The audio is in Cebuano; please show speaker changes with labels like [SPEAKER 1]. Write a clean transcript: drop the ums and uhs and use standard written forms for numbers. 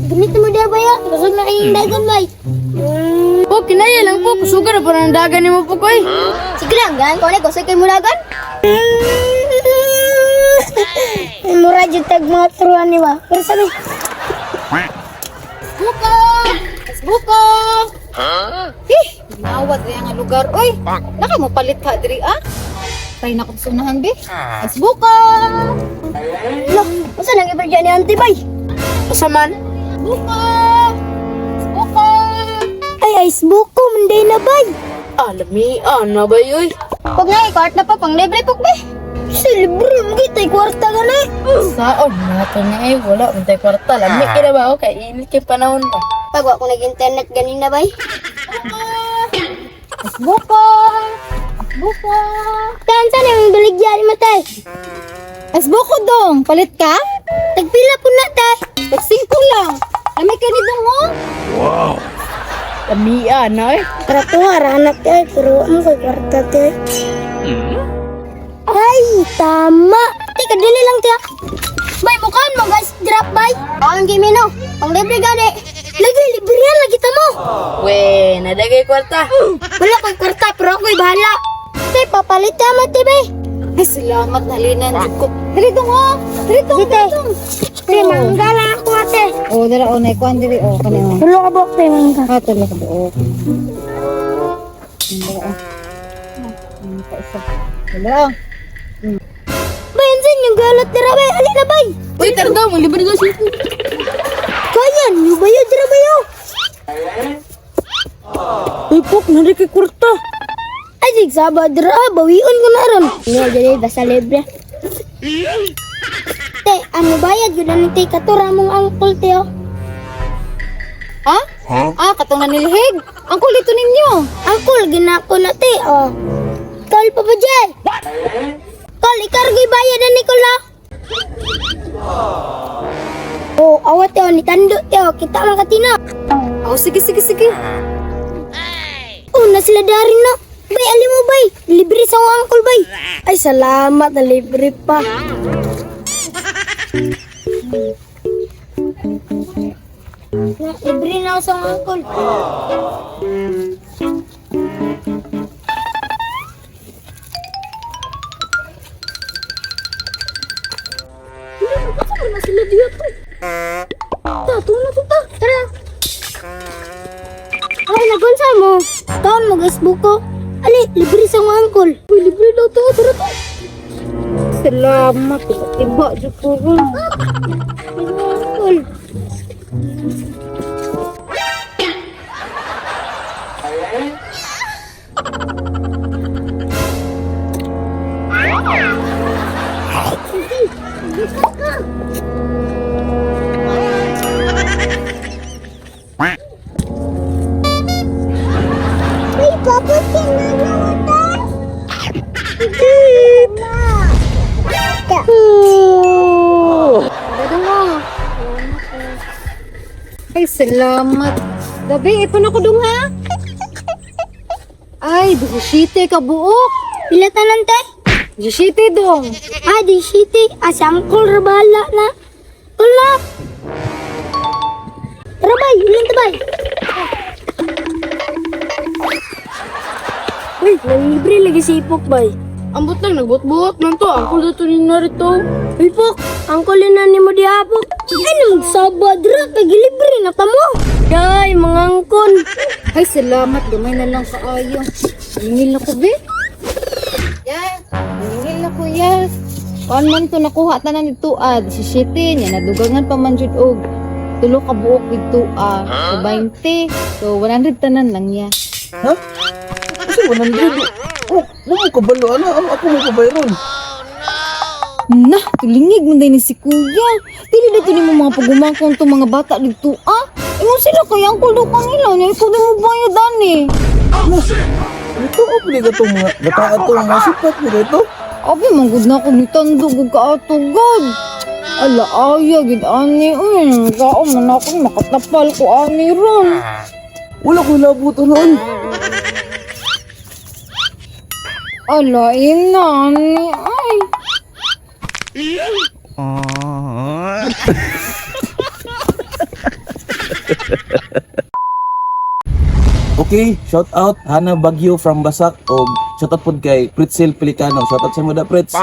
[SPEAKER 1] Ganito mo diya bay ah. Kusog na kayong dagan bay.
[SPEAKER 2] Po, kinaya lang po. Kusugan na po ng dagan ni mo po ko eh.
[SPEAKER 1] Sige lang, gaan ko na kusog kay mulagan. Mura jud tag mga turuan ni ba. Pero sabi,
[SPEAKER 2] Buko! Buko!
[SPEAKER 3] Eh, nawat rin nga lugar. Oy, naka mo palit ka diri ah. Try na ko sa unahan be. Let's buka.
[SPEAKER 1] lo, unsa nang ibarya ni auntie bay?
[SPEAKER 2] Usa man?
[SPEAKER 3] Buka. Buka.
[SPEAKER 1] Ay, ice buko, manday na bay.
[SPEAKER 2] Ah, lami. Ah, na ba yoy?
[SPEAKER 1] Pag na, kwarta pa, pang libre pok be. Sa libre, magkita, kwarta ka na eh.
[SPEAKER 2] Saon na to na eh. Wala, untay kwarta. Lami kina ba ako? Kay init kay panahon pa.
[SPEAKER 1] Pag wa ko nag-internet ganina bay.
[SPEAKER 3] Let's buka. Buka.
[SPEAKER 1] Tan saan yung baligya ni matay?
[SPEAKER 3] Let's buko dong. Palit ka?
[SPEAKER 1] Tagpila po na tay.
[SPEAKER 3] Tag singko lang. Lami ka ni dong oh.
[SPEAKER 2] Lami ah, na eh.
[SPEAKER 1] Para to, anak tay, pero ang kay kwarta tay. Ay, tama. Teka, dili lang tiya. Bay, mukhaan mo guys, drop bay. Ang game no, pang libre gani. Lagi, libre yan, lagi tamo.
[SPEAKER 2] We, nadagay kwarta.
[SPEAKER 1] Wala ko'y kwarta, pero ako'y bahala. Tay, papalit tama, te, bay.
[SPEAKER 3] Ay, salamat halinan jud ko. Dili dong oh. Dili dong.
[SPEAKER 1] Sige, te. Te, mangga lang ako, ate.
[SPEAKER 3] Oh, dira oh, nay kuan diri oh kani oh.
[SPEAKER 1] Tulo ka buok, te, mangga.
[SPEAKER 3] Ah, tulo ka buok. Dira oh. Pa isa. Dira oh.
[SPEAKER 1] Bay, ansan yung galat dira, bay. Ali na, bay.
[SPEAKER 2] Uy, tara daw. Maglibre daw siya.
[SPEAKER 1] Kaya, niyo ba yun, dira, bay, oh.
[SPEAKER 2] Uy, Pok, nari kay kwarta.
[SPEAKER 1] Ay, sig saba dira, ah, bawion ko na ron. Niyo, dili, basta libre. Te, ang bayad yun ang te, katura mong angkol, te, oh.
[SPEAKER 3] Ha? Ah, katong nanilhig. Ang kulito ninyo.
[SPEAKER 1] Angkol, ginako na, te, oh. Kol, Papa Jay. Kol, ikargo'y bayad na ni Kol, ah. Oh, awat, te, oh, nitando, te, oh. Kita man katina.
[SPEAKER 3] Oh, sige sige sige.
[SPEAKER 1] Oh, na sila dari na. Bay, ali mo, bay. Libre sa akong angkol, bay. Ay, salamat na libre pa. Na, libre na ako sa akong angkol. Ano na sila dito? Ta, tuna to ta. Tara. Ay, nagunsa mo. Taon mo, guys, buko. Ali, libre sa akong angkol.
[SPEAKER 3] Uy, libre daw to. Tara to. Salamat. Iba jud ko ron.
[SPEAKER 1] Libre sa angkol. Ay, papa, kinana ta.
[SPEAKER 3] Dado mo. Ay, salamat. Gabi, ipon ako dong ha. Ay, 17 ka buok.
[SPEAKER 1] Pila tanan te?
[SPEAKER 3] 17 dong.
[SPEAKER 1] Ah, di city. Ah, si angkol rabala na. Wala. Tara bay, ulan ta bay. Uy, nang libre lagi si Ipok bay.
[SPEAKER 2] Ambot lang, nagbot-buot man to. Angkol dito ni narito.
[SPEAKER 1] Uy, Pok, angkol na ni mo di apok. Ay, magsaba dra, kay gilibre na ta mo. Day, mga angkon.
[SPEAKER 3] Ay, salamat. Gamay na lang kaayo. Ningil na ko, be. Ya, ningil na ko, yes. Kuan man to nakuha tanan nito ah, 17 niya nadugangan pa man jud og tulo ka buok with 2 ah, so 20. So 100 tanan lang niya.
[SPEAKER 4] Ha? Kasi 100. Oh, mo mo kabalo ano? Ano ako mo kabayron?
[SPEAKER 3] Nah, tulingig man din ni si kuya. Dili dito nimo mga pagumangkong to mga bata dito ah. Ingon sila kay angkol daw kanila nya ikaw din mo bayad ani.
[SPEAKER 4] Ito ko pili ka itong mga bataan to mga sipat mo dito.
[SPEAKER 3] Abi man gud na ako ni tandog ug kaato gud. Ala aya gid ani uy, kao man ako makatapal ko ani ron.
[SPEAKER 4] Wala ko labot noon.
[SPEAKER 3] Ala ina ani ay.
[SPEAKER 4] Okay, shout out Hana Bagyo from Basak og shout out pod kay Pretzel Pelicano. Shout out sa mo da, Pretz.